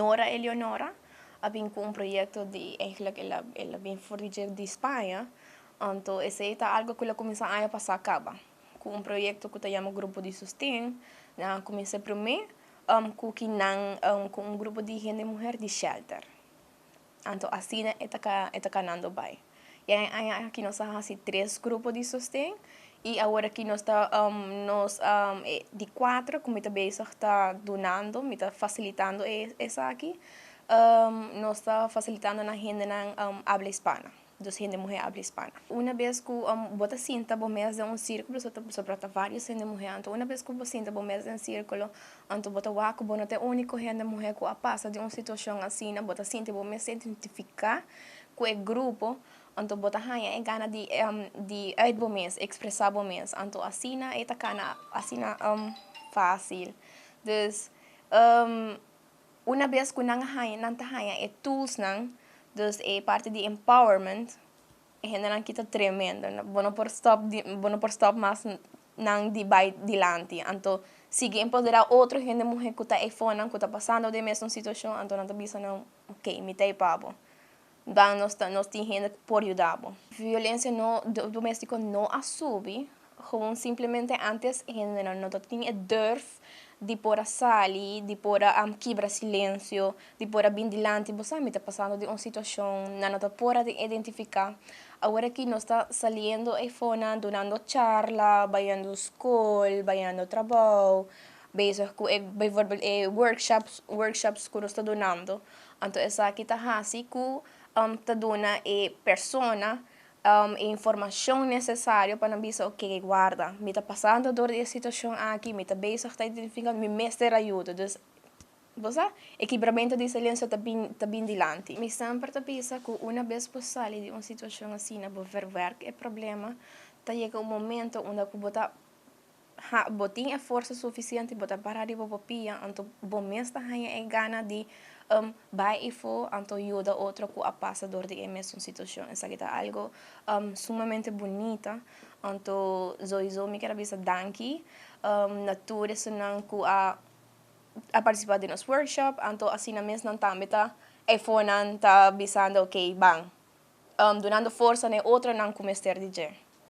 Nora Eleonora a bin ku un proyekto di eigenlijk el a bin for di Spaña. Anto esei ta algo ku el a kuminsá aña pasá kaba ku un proyekto ku ta yama Grupo di Sosten. Nan a kuminsá promé ku kinan ku un grupo di hende muher di shelter. Anto asina e ta kanando bai. Ya e aña aki nos a hasi tres grupo di sosten i awor aki nos ta nos di kuater ku mi ta bezig ta dunando, mi ta fasilitando esaki. Nos ta fasilitando na hendenan habla hispana, dus hende muhé habla hispana. Una bes ku bo ta sinta bo mes den un sirkulo, pasobra ta varios hende muhé, anto una bes ku bo sinta bo mes den sirkulo, anto bo ta wak ku bo no ta e úniko hende muhé ku a pasa den un situashon asina, bo ta sinti bo mes identifiká ku e grupo, anto bo ta haña e gana di uit bo mes, ekspresá bo mes, anto asina e ta kana asina fásil. Dus una bes ku nan a haña, nan ta haña e toolsnan, dus e parti di empowerment, e hendenan kita tremendo, bo no por stòp di, bo no por stòp mas nan di bai dilanti, anto sigui empoderá otro hende muhé ku ta eifonan ku ta pasando den e mesun situashon, anto nan ta bisa nan, ok, mi ta ei pa bo. Dan nos ta nos tin hende ku por yuda bo. Violensia no doméstiko no a subi, gewoon simplemente antes hendenan no ta tin e durf di por a sali, di por a kibra silensio, di por a bin dilanti, bo sa mi ta pasando den un situashon, nan no ta por a identifiká. Awor aki nos ta saliendo eifonan, dunando charla, bayendo skol, bayendo trabou, bezig ku e bijvoorbeeld e workshops, workshops ku nos ta dunando. Anto esaki ta hasi ku ta duna e persona e informashon nesesario pa nan bisa ok warda mi ta pasando dor di e situashon aki, mi ta bezig ta identifiká mi mester ayuda. Dus bo sa e kibramentu di silensio ta bin ta bin dilanti. Mi semper ta bisa ku una bes bo sali di un situashon asina bo verwerk e problema ta yega un momento unda ku bo ta Ha, bo tin e forsa sufisiente, bo ta para riba bo pia, anto bo mes ta haña e gana di bai efo, anto yuda otro ku a pasa dor di e mesun situashon. Esaki ta algu sumamente bunita, anto zoizo mi kier a bisa danki na tur esunnan ku a a partisipá den nos workshop, anto asina mes nan tambe ta efonan ta bisando ok ban, dunando forsa na e otronan ku mester di dje.